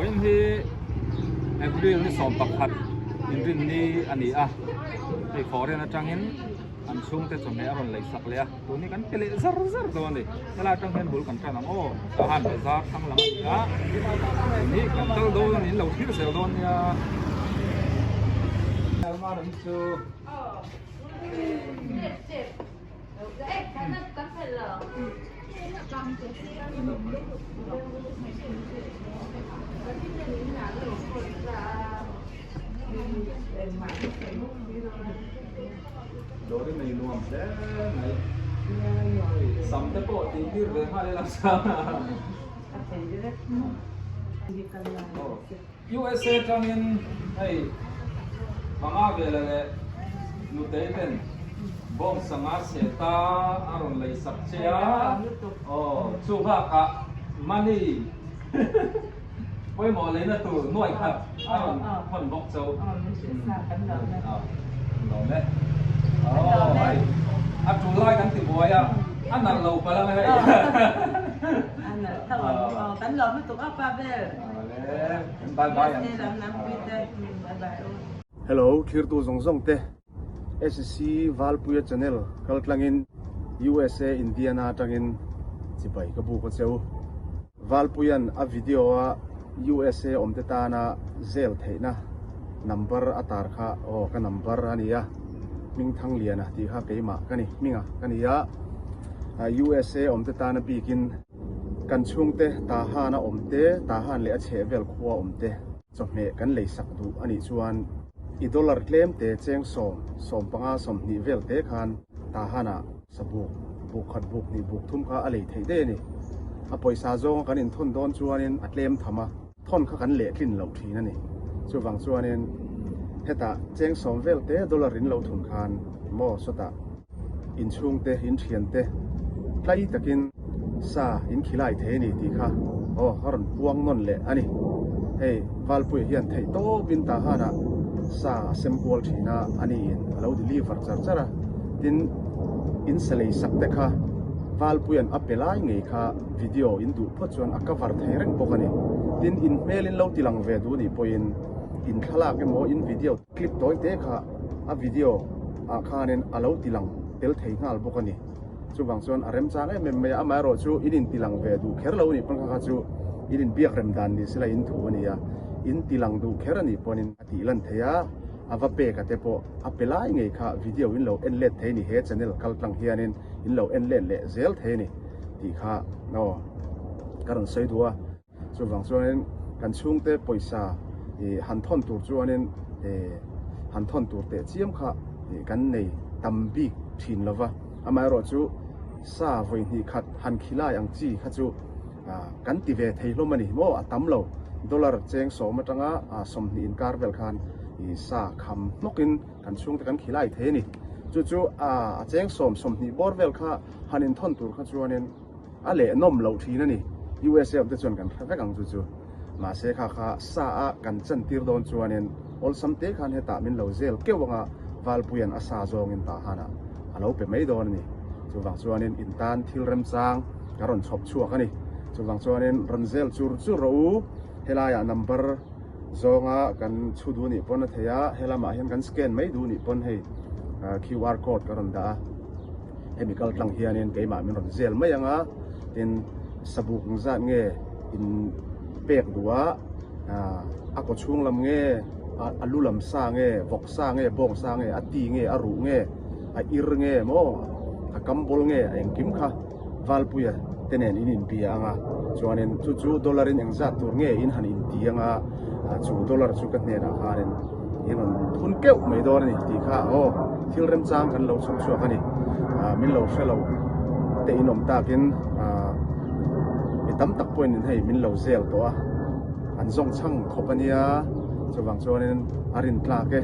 Vawiin hi April ni 11 inrinni a ni a, hei foreign atangin an chhungte chawhmeh a rawn lei sak leh a, tun hi kan pe leh zar zar dawn a ni. Helai atang hian bul kan tan ang aw, Tahan bazar thlang lam a ni a, tun hi kan kal dawn a ni, in lo thlir zel dawn nia. Dawr i nei nuam hle mai. Sam te pawh tih tir ve nghal ila sang a. USA tangin hei panga vela leh nutei ten bawng sanga seta a rawn lei sak che a, aw chu bakah money pawimawh leina tur nuai khat a rawn hawn bawk cho. Lawm e. Aw hei a tul lai kan ti buai a, a nalh lo palh ang hei. A nalh tho ang aw, kan lawm lutuk a pa ber. Hello thirtu zawng zawng te SC Valpuia channel kal tlangin USA Indiana atangin chibai ka buk a cheu. Valpuian a video a USA awm te tana zel theihna number a tar kha aw ka number a nia Hmingthangliana tih kha keimah ka ni hminga ka ni a USA awm te tana bikin Kan chhungte Tahan a awm te, Tahan leh a chhehvel khua awm te chawhmeh kan lei sak duh a nih chuan i dollar tlem te 10, 15, 20 vel te khan Tahan ah sabuk, buk khat buk hnih buk thum kha a lei theih daih a ni. A pawisa zawnga kan inthawn dawn chuanin a tlem tham a, thawn kha kan leh tlin loh thin a ni. Chuvang chuanin hetah 10 vel te dollar in lo thun khan maw sawtah inchhungte, inthiante tlai takin sa in khilai thei a ni tih kha aw a rawn puang nawn leh a ni. Hei Valpuia hian theih tawpin Tahanah sa a sem kual thin a, a niin a lo deliver char char a, tin in sa lei sak te kha Valpuia'n a pe lai ngei kha video in duh phawt chuan a cover thei reng bawk a ni. Tin in hmel in lo ti lang ve duh nih pawhin in thlalak emaw in video clip tawi te kha a video ah khanin a lo ti lang tel thei nghal bawk a ni. Chuvang chuan a remchang em em mai a, amaherawh chu in inti lang ve duh kher lo a nih pawn kha kha chu in inbiak rem dan ni sela in thu a ni a, in ti lang duh kher a nih pawnin a tih lan thei a, a va pek a te pawh a pe lai ngei kha video in lo en let thei a ni, he channel kal tlang hianin in lo en let leh zel thei a ni tih kha aw ka rawn sawi duh a. Chuvang chuanin kan chhungte pawisa ih han thawn tur chuanin ih han thawn tur teh chiam kha ih kan nei tam bik thin lo va. Amaherawh chu sa vawi hnih khat han khilai ang chi kha chu ah kan ti ve thei hlawm a ni maw a tam lo. Dollar 10 atanga ah 20 inkar vel khan ih sa kham hnawkin kan chhungte kan khilai thei a ni. Chu chu ah a 10 20 bawr vel kha han inthawn tur kha chuanin A leh nawm loh thin a ni. USA awm te chuan kan hre vek ang chu chu. Mahse kha kha sa a kan chan tir dawn chuanin awlsam te khan hetah min lo zel keuh anga Valpuia'n a sa zawngin Tahanah a lo pe mai dawn a ni. Chuvang chuanin in tan thil remchang ka rawn chhawp chhuak a ni. Chuvang chuanin rawn zel chur chur rawh u. Helaiah number zawnga kan chhu duh nih pawn a thei a, helamah hian kan scan mai duh nih pawn hei QR code ka rawn dah a. Hemi kal tlang hianin keimah min rawn zel mai ang a, tin sabuk ang zat nge in pek duh a, a kaw chhung lam nge, a lu lam sa nge, vawk sa nge, bawng sa nge, a ti nge, a ruh nge, a ir nge maw, a kam bawl nge, a engkim kha Valpuia te nen in inbia ang a, chuanin chu chu dollar in engzat tur nge in han inti ang a, chu dollar chu ka hnenah khanin in rawn thun keuh mai dawn a ni tih kha aw thil remchang kan lo chhawp chhuak a ni. Min lo hre lo te in awm takin mi tam tak pawhin in hei min lo zel tawh a, an zawng chhang khawp a nia, chuvang chuanin a rin tlak e.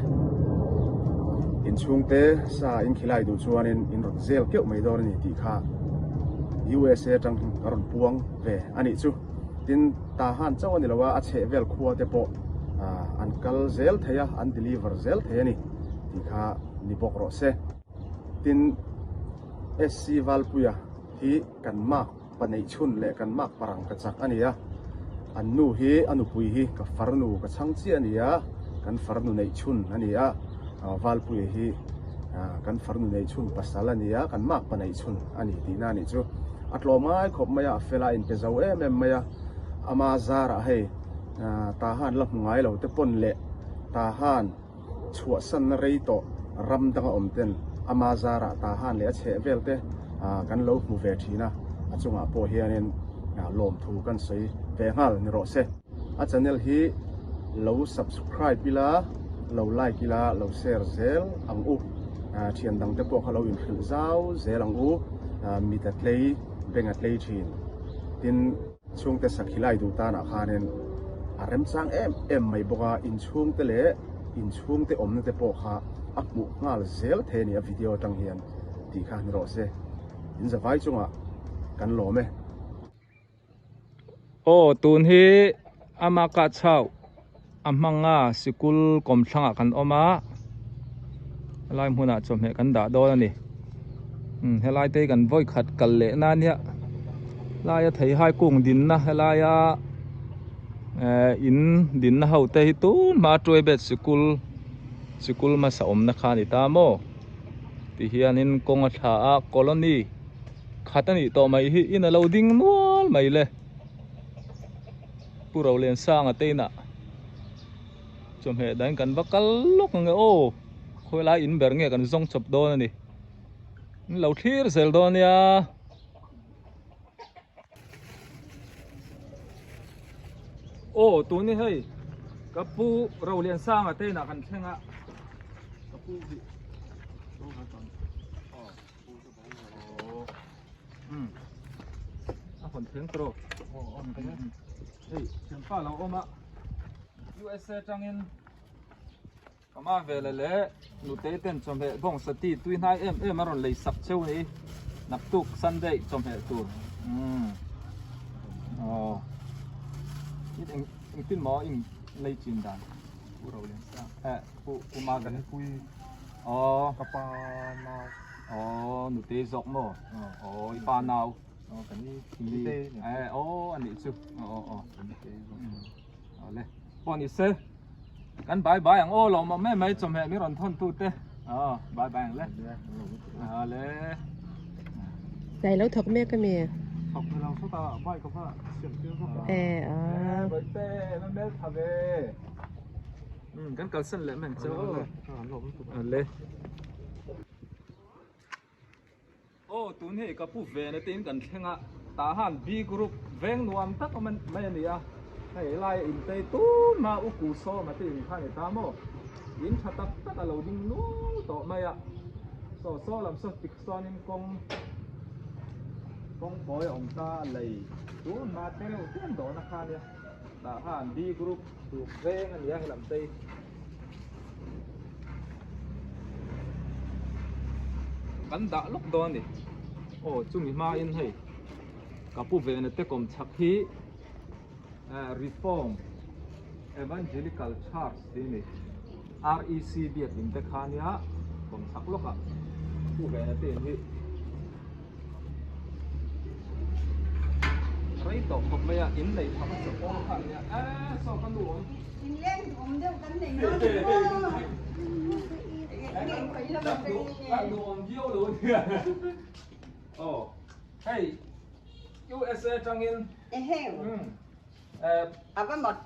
Inchhungte sa in khilai duh chuanin in rawn zel keuh mai dawn a ni tih kha USA atang ka rawn puang ve a nih chu. Tin, Tahan chauh a ni lo a, a chheh vel khua te pawh an kal zel thei a, an deliver zel thei a ni tih kha ni bawk rawh se. Tin, SC Valpuia hi kan mark pa neih chhun leh kan mark parang ka chak a ni a. An nu hi a nupui hi ka farnu ka chhang chiah a ni a, kan farnu neih chhun a ni a, Valpuia hi kan farnu neih chhun pasal a ni a, kan makpa neih chhun a ni tihna a nih chu. A tlawm ngai khawp mai a, a fel a, a inpe zo em em mai a, ama zarah hei Tahan la hmu ngai lo te pawn leh Tahan chhuahsanna rei tawh ram danga awm ten ama zarah Tahan leh a chheh vel te kan lo hmu ve thin a, a chungah pawh hianin lawmthu kan sawi ve nghal ni rawh se. A channel hi lo subscribe ila, lo like ila, lo share zel ang u. Thian dang te pawh kha lo inhrilh zau zel ang u. Mit a tlei, beng a tlei thin. Tin. Chhungte sakhi lai duh tanah khanin a remchang em em mai bawk a, inchhungte leh inchhungte awmna te pawh kha a hmuh nghal zel thei a ni a video atang hian tih kha ni rawh se. In zavai chungah kan lawm e. Aw tun hi ama kah chau a hmanga sikul kawmthlangah kan awm a, helai hmunah chawhmeh kan dah dawn a ni. Umm helai te hi kan vawi khat kal leh na ania laia theihai kung dinna helaia eh in dinna ho te hi tun hma tuaibet sikul sikul hmasa awmna kha a ni ta maw tihianin kawng a thla a colony khat a nih tawh mai hi in a lo ding nual mai le. Pu Roliansanga te inah chawhmeh dahin kan va kal lawk ang e aw khawilai in ber nge kan zawng chawp dawn a ni in lo thlir zel dawn nia. Aw tun hi hei ka pu Roliansanga te inah kan thleng a ka pu hi A hawn thleng tawh hei thianpa lo awm a USA atangin ka ma vela leh nutei ten chawhmeh bawng sati tui hnai em em a rawn lei sak cheu a ni naktuk Sunday chawhmeh tur umm aw eng engtin maw in lei chin dan pu Roliansang eh pu pu Magan aw ka pa nau. Aw nutei zawk maw? Aw i pa nau. Aw kan i nutei ni. Eh aw a nih chu. Aw aw aw. Nutei zawk. Aw le. Pawh ni se. Kan bye bye ang aw lawm awm em mai chawhmeh mi rawn thawn tu te. Aw bye bye ang le. Aw le. Hnai lo thawk mek a mi? Thawk ve lo sawt a bike ka va siam tir zawk a. Eh a. Bawihte la hmel tha ve. Umm kan kalsan leh mai ang che aw. Aw le. Aw tun hei ka pu vena te in kan thleng a tah han B group veng nuam tak awm mai a ni a hei helai a intei tun hma u ku sawma te in kha a ni ta maw in tha tak tak a lo ding nual tawh mai a saw saw lam saw tik sawn in kawng kawngkawi a awm ta a lei tun hma te reuh te an dawhna kha a nia. Tah khan B group tuk veng a ni a helam te hi. Kan dah lawk dawn a ni. Aw chumi hmain hei ka pu vena te kawm chhak hi Reform Evangelical Church tih a ni. REC biakin te kha nia kawm chhak lawkah ka pu vena te in hi. Rei tawh khawp mai a, in nei tha hmasa pawl kha ania e saw ka nu awm. In leng awm deuh kan nei dawn ni maw? Kan duh awm viau lo ania. Aw hei USA atangin Eheu.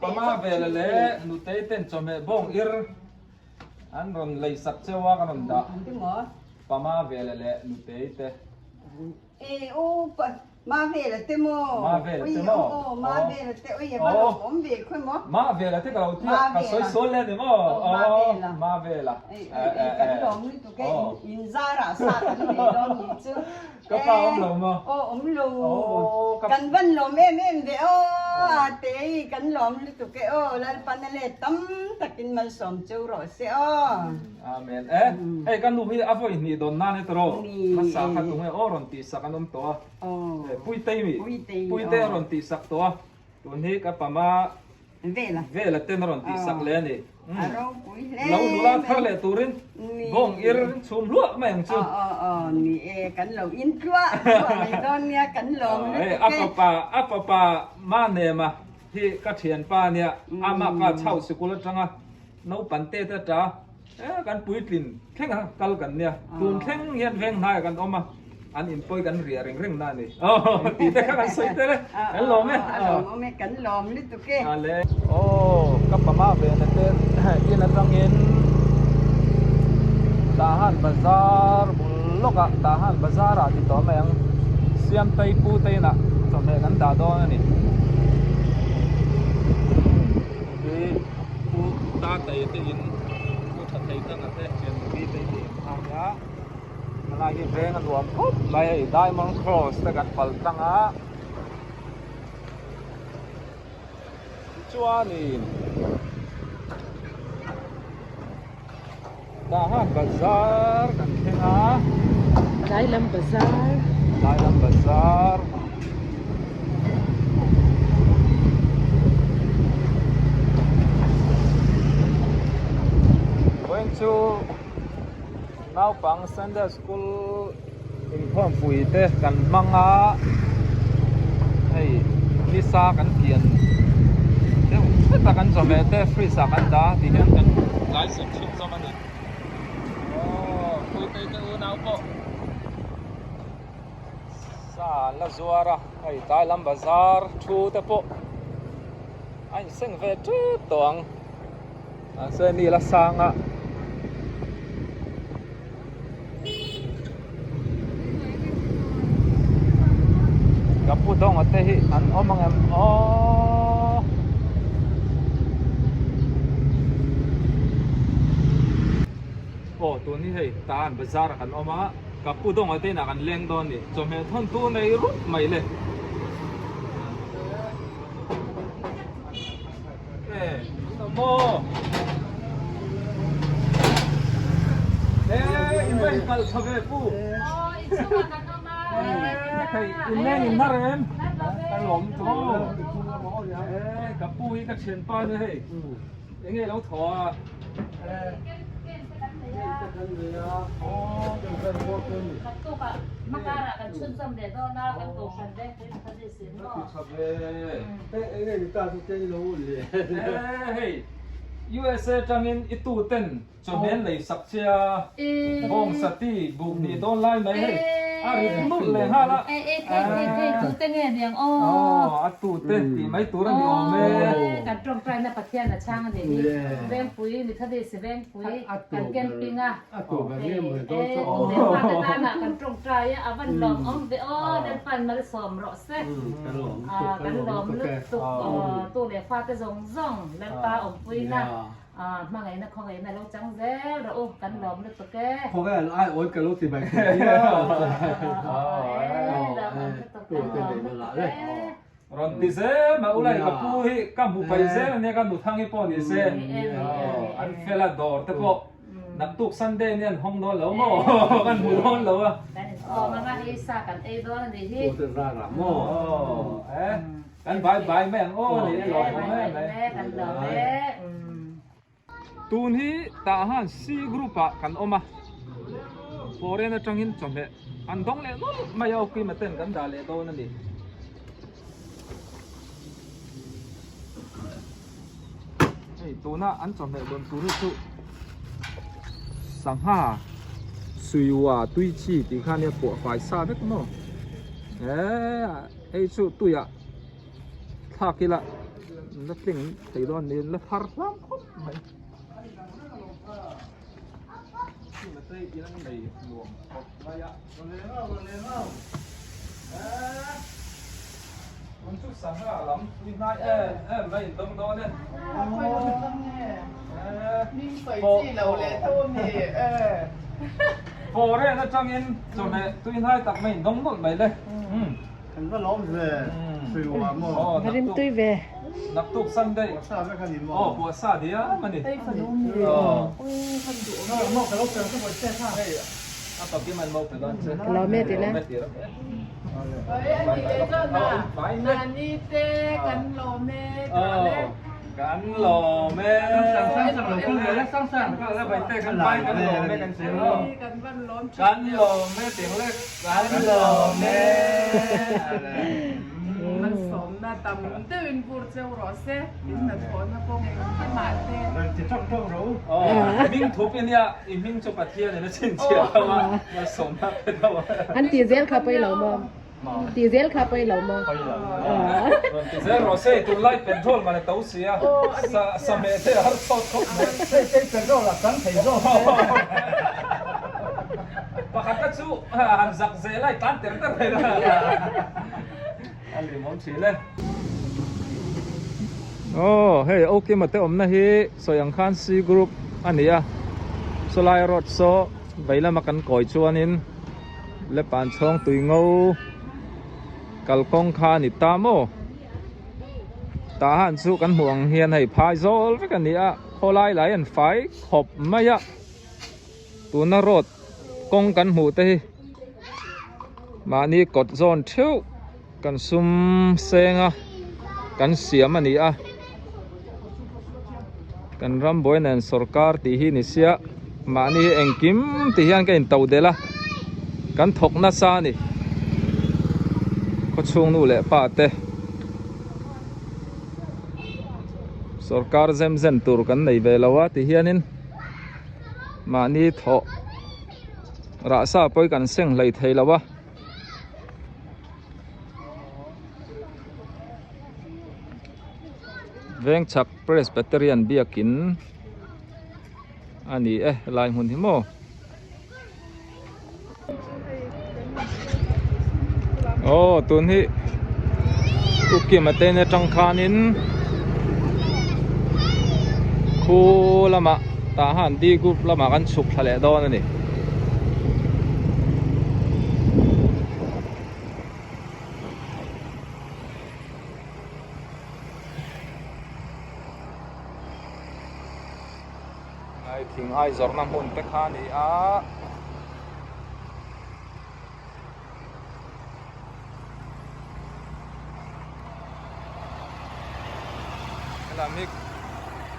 Pama vela leh nutei ten chawhmeh bawng ir an rawn lei sak cheu a ka rawn dah. Pama vela leh nutei te. E u ma vela te maw. Ma vela te maw. Aw ma vela te oi ava lo awm ve khawi maw. Ma vela te ka lo tia ka sawi sawi le ni maw. Ma vela. Ma vela. Kan lawm lutuk e in zarah sa kan nei dawn ni chu. Ka pa awm lo maw? Aw awm lo. Kan van lawm em em ve aw Ate i kan lawm lutuk e aw Lalpan a let tam takin malsawm cheu rawh se aw. Amen e. Hei ka nu hi a vawi hnih dawn nan e tawh hmasa kha tunge aw rawn tihsak an awm tawh a. Puitei mi? Puitei a rawn tihsak tawh a. Tun hi ka pama Vela. Vela ten a rawn tih sak leh a ni. A ropui hle Lo nula thar leh turin bawng ir chhum hluah mai ang chu. Aw aw aw ni e kan lo in tluah tluah mai dawn nia kan lawm lutuk e. A fapa a fapa ma nem a. hi ka thianpa ania amah ka chho sikul atanga naupang te te ta e kan puitlin thleng a kal kan nia tun thleng hian veng hnaiah kan awm a an inpawi kan riah reng reng na a ni tih te kha kan sawi tel e kan lawm e a lawm awm e kan lawm lutuk e ale aw ka pama ve na te in atangin Tahan bazar bul lawkah Tahan bazar ah ti tawh mai ang Siamtei pu te inah chawhmeh kan dah dawn a ni hi pu Tatei te in pu Thathei Tanga te Thiannupi te in a nia helai hi veng a nuam khawp mai a hei Diamond Cross te kan pal tlang a Tichuanin Tahan bazar kan thleng a. Tlailam bazar. Tlailam bazar. Vawiin chu naupang Sunday school inkhawmpui te kan hmang a hei nisa kan kian deuh hret a kan chawhmeh te fridge ah kan dah a ti hian kan tlai sem chhun zawm a ni aww puitei te unau pawh sa an la zuar a hei tlai lam bazar thu te pawh a inseng ve tep tawh ang mahse ni la sang a. Ka pu dawnga te hi an awm ang em aw. Aw tun hi hei tan bazar ah kan awm a ka pu dawnga te inah kan leng dawn a ni chawhmeh thawn tu nei rup mai le. Ka pu hi ka thianpa nia hei enge lo thaw a. Hei USA tangin i tu ten chawhmel lei sak che a bawng sati buk hnih dawn lai mai hei a rit nulh leh nghal a aw a tu te tih mai tur a ni awm e. Kan camping a e tu leh fa te tana kan tawngtai a a van lawm awm ve aw Lalpan malsawm rawh se kan lawm lutuk tu leh fa te zawng zawng Lalpa awmpuina hmangaihna khawngaihna lo chang zel rawh u kan lawm lutuk e. Khawvel ai awih ka lo ti mai thei nia. E lawm awm lutuk kan lawm lutuk e. Rawn ti zel mah ulai ka pu hi ka hmu pai zel ania ka nuthang hi pawh ni se an fel a dawr te pawh naktuk Sunday nia an hawng dawn lo maw kan hmu dawn lo a. Kan inkhawm anga hei sa kan ei dawn a nih hi. E kan bai bai mai ang aw ni e lawm awm em mai. Kan lawm e. Tun hi tah han C group ah kan awm a, foreign atangin chawhmeh an dawng leh nawlh mai a, Okima ten kan dah leh dawn a ni. Hei tuna an chawhmeh dawn tur hi chu sangha suiwa tui chi tih kha nia puah fai sa vek maw he hei chu tuiah thlak ila la tling thei dawn niin la thar hlam khawp mai Foreign atangin chawhmeh tui hnai tak mai in dawng nawlh mai le. Kan va lawm ve, sui uar maw? Va rim tui ve. Naktuk Sunday. Puah sa vek a ni maw? Aw, puah sa diam a ni. Hei fa duh mi. Aw. Ui, van duh awm ve. Maw ka lo pe ang che vawi che kha. Hei, a pakim an mau pe dawn che. Ka lo me ti le. Lo me ti rawh. Oi, a ni leh dawn a. Nani te kan lawm e. Aw. Kan lawm e. Sang sang lo kal ve le sang sang. Kan lawm e kan pai kan lawm e kan che lo. Kan van lawm thin. Kan lawm e tiang le kan lawm e. Malsawmna. Malsawmna tam deuhin vur cheu rawh se, in hnathawhna kawng engkimah te. Rawn ti tawk tawk rawh u. Aw, hming thup i nia, i hming chu Pathianin a chhinchhiah lo a, malsawmna pe deuh a. An tih zel kha pawi lo maw? Tih zel kha pawi lo maw? Pawi lo. Rawn ti zel rawh se, tunlai petrol man a to si a, sa sa hmeh te a har chawt khawp mai. Hei hei petrol a tam thei zawk e. Pakhat kha chu han zak zel a, i tan ter ter mai la. A limawm thin e. Aw hei Okima te awmna hi sawi ang khan C group a ni a, sawlai road saw vei lama kan kawi chuanin Lepan chhawng tui ngo kalkawng kha a ni ta maw? Tah han chu kan hmuh ang hian hei phai zawl vek a ni a, khawlai lai an fai khawp mai a, tuna road kawng kan hmuh te hi mahni kawt zawn theuh kan sum seng a kan siam a ni a, kan ram buai nen sawrkar tih hi ni sia mahni hi engkim tih hian ka in to delh a kan thawk nasa a ni khawchhung nu leh pa te sawrkar zem zen tur kan nei ve lo a ti hianin mahni thawh rahsa pawh hi kan seng hlei thei lo a. Vengchhak Presbyterian biakin a ni e helai hmun hi maw. Aw tun hi Ukima te in atang khanin khu lamah tah han D group lamah kan chhuk thla leh dawn a ni. Ngai thing ai zawrhna hmun te kha a ni a. Helam hi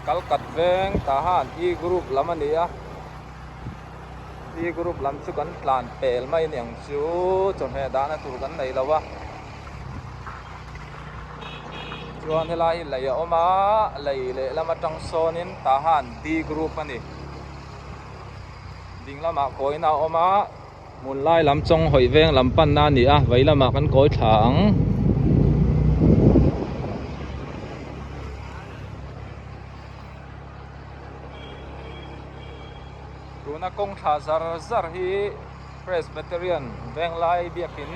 Kalkat veng Tahan E group lam a ni a E group lam chu kan tlan pel mai aniang chu chawhmeh dahna tur kan nei lo a chuan helai hi lei a awm a lei lehlam atang sawnin Tahan D group a ni ding lamah kawina a awm a. Hmun lai lam chawng hawi veng lam panna a ni a, vei lamah kan kawi thla ang. Tuna kawng thla zar zar hi Presbyterian Venglai biakin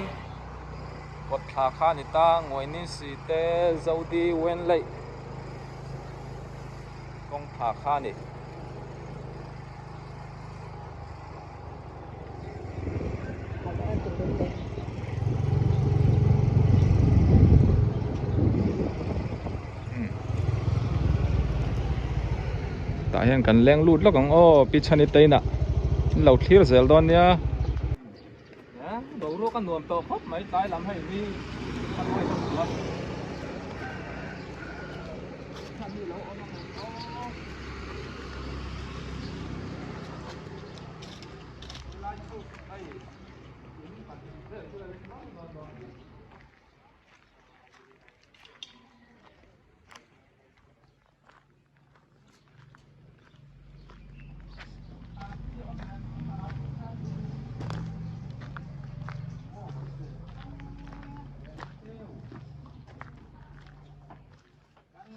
kawt thla kha a ni ta, Ngawinisi te Zodi Wenleih kawng thla kha a ni. Tah hian kan leng lut lawk ang aw pi chhani te inah an lo thlir zel dawn nia. Boruak a nuam tawh khawp mai tlai lam hei hi a hnuai ka hmu a. Kan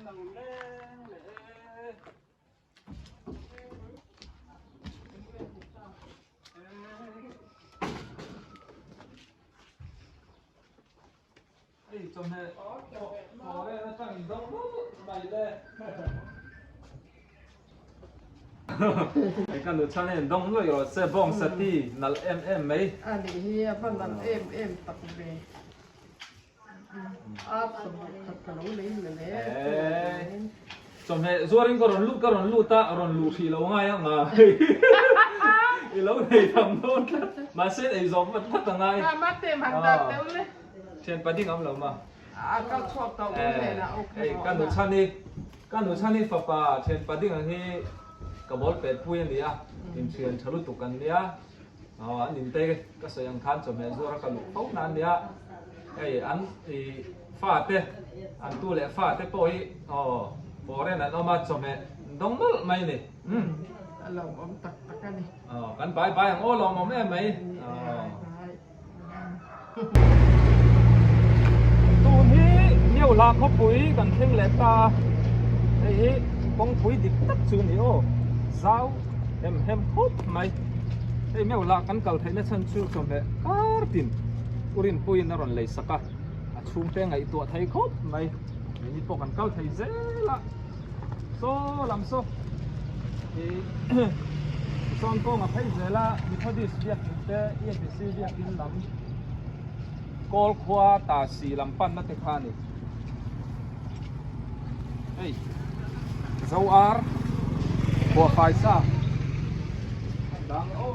lo leng leh e. Hei chawhmeh thaw ren atang in dawng mawlh mai le. Hei ka nu chhan hian dawng nuaih rawh se bawng sati nalh em em mai. A nih hi a va nalh em em tak ve. Chawhmeh zuarin ka rawn lut ka rawn lut a, rawn luh hrih lo ngai ang a i lo nei tham dawn tlat mahse ei zawm vat vat a ngai thian pading awm lo ma hei ka nu chhan hi ka nu chhan hi fapa thian pading ang hi ka bawl pet pui a ni a inthian tha lutuk an nia. Aw an inte ka sawi ang khan chawhmeh zuar a ka luh fo na ania hei an i Fate an tu leh fate pawh hi aw foreign an awm a chawhmeh dawng nawlh mai a ni. Umm. A lawmawm tak tak a ni. Aw kan bai bai ang aw lawmawm em mai. Aw. Tun hi Miohla khawpui kan thleng leh ta a, hei hi kawngpui dik tak chu a ni aw, zau hem hem khawp mai. Hei Miohla kan kal theihna chhan chu chawhmeh kar tin u Rinpuiin a rawn lei sak a, a chhungte ngaihtuah thei khawp mai. Keini pawh kan kal thei zel a, saw lam saw ih sawn kawng a phei zel a Methodist biakin te EFC biakin lam kawl khua ta si lam panna te kha a ni hei zo ar khuah fai sa dang aw.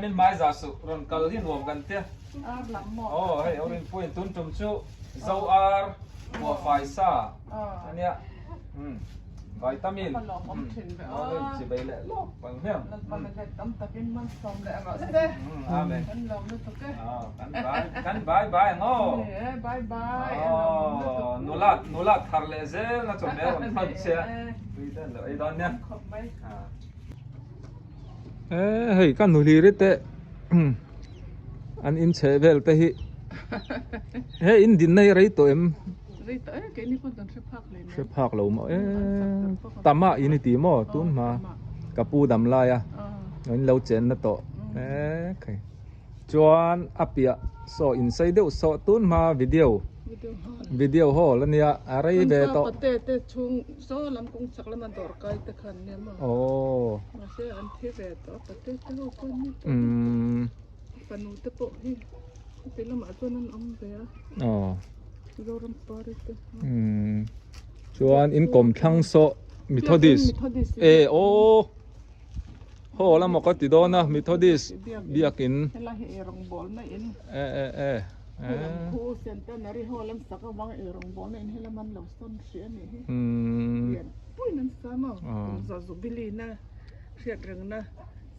Min hmai za suh rawn kal hi nuam kan tia aw hei awrin puiin tun tum chu zo ar Khuah fai sa a nia vitamin chi bei leh lawk ang hian amen kan bye bye ang aw nula nula thar leh zel na chawhmeh a rawn than che a tui den loh ei dawn nia hei ka nuhlir te An in chheh vel te hi he in dinna hi rei tawh em? Rei tawh e, keini pawn kan hre phak hle mai. Hre phak lo maw e, tam ah in i ti maw tun hma ka pu dam lai a in lo chen na tawh e khai chuan a piah saw in sei deuh saw tun hma video video hall ania a rei ve tawh. Kan pa pate te chhung saw lam kawng chak lama dawr kai te khan nia maw mahse an thi ve tawh a pate te ho pawh ni tawh. Fanu te pawh hi heti lamah chuan an awm ve a. Aw. Zoram pari te. Umm. Chuan in kawm thlang saw Methodist. E aw. Haw lama ka ti dawn a Methodist biakin. Helai hi ei rawng bawl na in. E e e. Helam khu Centenary Hall an sak avang ei rawng bawl na in helam an lo sawn hrih a nih hi. Umm. Lian puiin an sa maw. Kum za Jubilee na hriat reng na.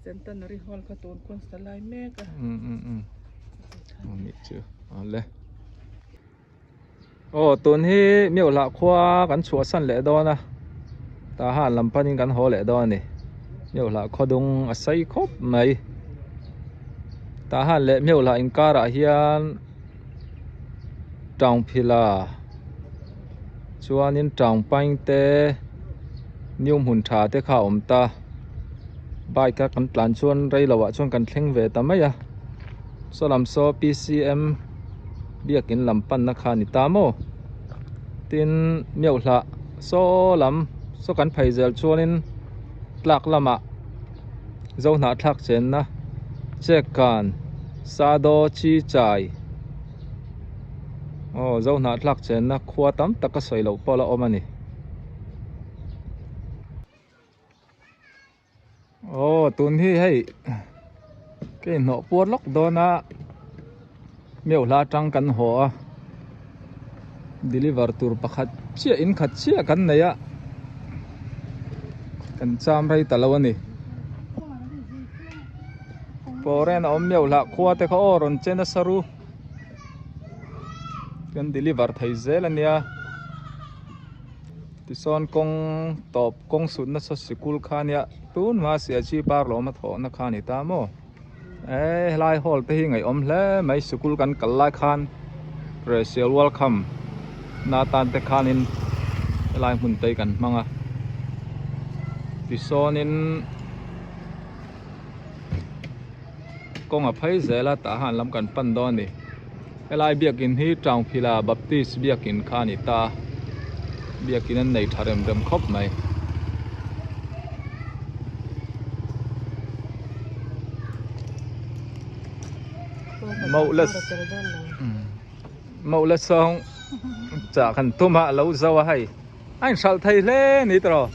Centenary Hall kha tun khawn sa lai mek a. Anih chu awle. Aw tun hi Miohlah khua kan chhuahsan leh dawn a tah han lam panin kan haw leh dawn a ni. Miohlah khaw dung a sei khawp mai. Tah han leh Miohlah inkarah hian Taungphila chuanin Taungpaing te new hmun tha te kha a awm ta. Bike a kan tlan chuan rei loh ah chuan kan thleng ve ta mai a saw lam saw P_C_M biakin lam panna kha a ni ta maw tin meuhlah saw lam saw kan phei zel chuanin tlak lamah zo hnahthlak chenna chekkan sado chi chai aw zo hnahthlak chenna khua tam tak a sawi loh pawh la awm a ni. Aw tun hi hei ka inhnawh puar lawk dawn a meuh hla atang kan haw a deliver tur pakhat chiah in khat chiah kan nei a kan cham rei ta lo a ni foreign a awm meuh hlah khua te kha aw rawn che nasa ru kan deliver thei zel a nia. Tichuan kawng tawp kawng sut nasa sikul kha ania tun hma Siachi par lawma thawhna kha a ni ta maw eh helai hall te hi ngaihawm hle mai sikul kan kal lai khan Resial welcome na tan te khanin helai hmun te hi kan hmang a tichuanin kawng a phei zel a tah han lam kan pan dawn a ni. Helai biakin hi Taungphila Baptist biakin kha a ni ta a, biakin an nei tha rem rem khawp mai. Mauhla sawng chah kan tum a, a lo zo a hei, a inhralh thei hle a ni tawh.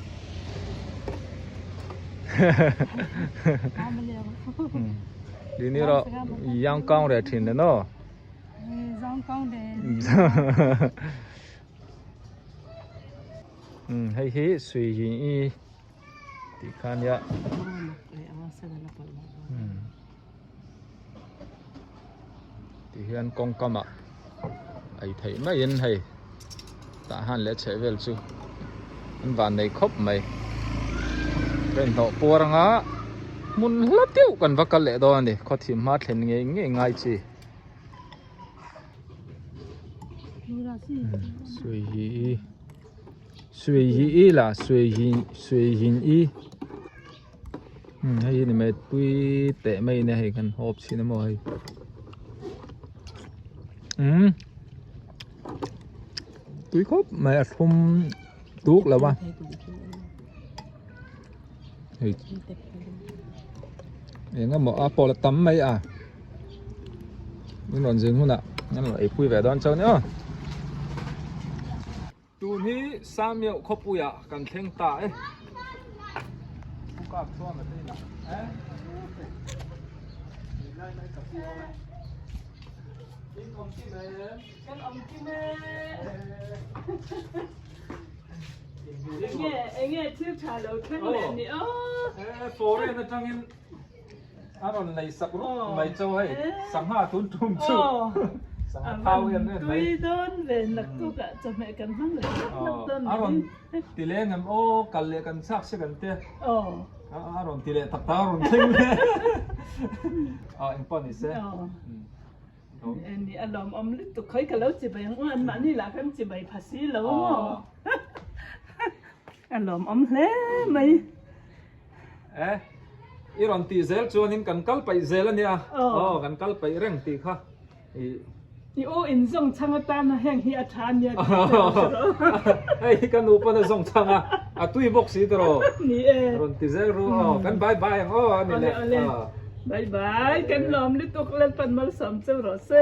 Ni ro yang kang re thin le no. Hei hi sui yin i tih kha ania. Ti hian kawngkam ah ei theih maiin hei tah han leh chheh vel chu an van nei khawp mai. Ka inhnawh puar anga hmun hla deuh kan va kal leh dawn a ni khawthim hma thlen ngei ngei ngai chi. Sui hi i sui hi i la sui hi sui hin i hei hi ni mai tui teh mai nia hei kan hawp chhin a maw hei umm tui khawp mai a thlum tuk lo a hei eng emaw a pawh la tam mai a. Min rawn zin hunah an rawn eipui ve dawn chauh nia. Tun hi Samiau khawpuiah kan thleng ta e. Enge thil tha lo thleng leh ni aw. Foreign atangin A rawn lei sak rup mai chauh hei, sangha tun tum chu sangha thau em em mai. Tui dawn ve naktuk ah chawhmeh kan hmang leh hlak hlak dawn A rawn ti leng em aw kal leh kan chak si kan tia. A rawn ti leh tak tak a rawn thleng leh. Aw engpawh ni se. Ni a lawmawm lutuk khawi ka lo chibai ang u an mahni lah kan chibai pha si lo maw. A lawmawm hle mai. E, i rawn tih zel chuanin kan kal paih zel a nia. Aw, kan kal paih reng tih kha. I. I u in zawng chhang atana heng hi a tha a nia tih Hei hi ka nupa na zawng chhang a, a tui bawk si tawh. Ni e. Rawn ti zel ru aw, kan bye bye ang aw a ni le. Awle awle. Bye bye, kan lawm lutuk Lalpan malsawm cheu rawh se.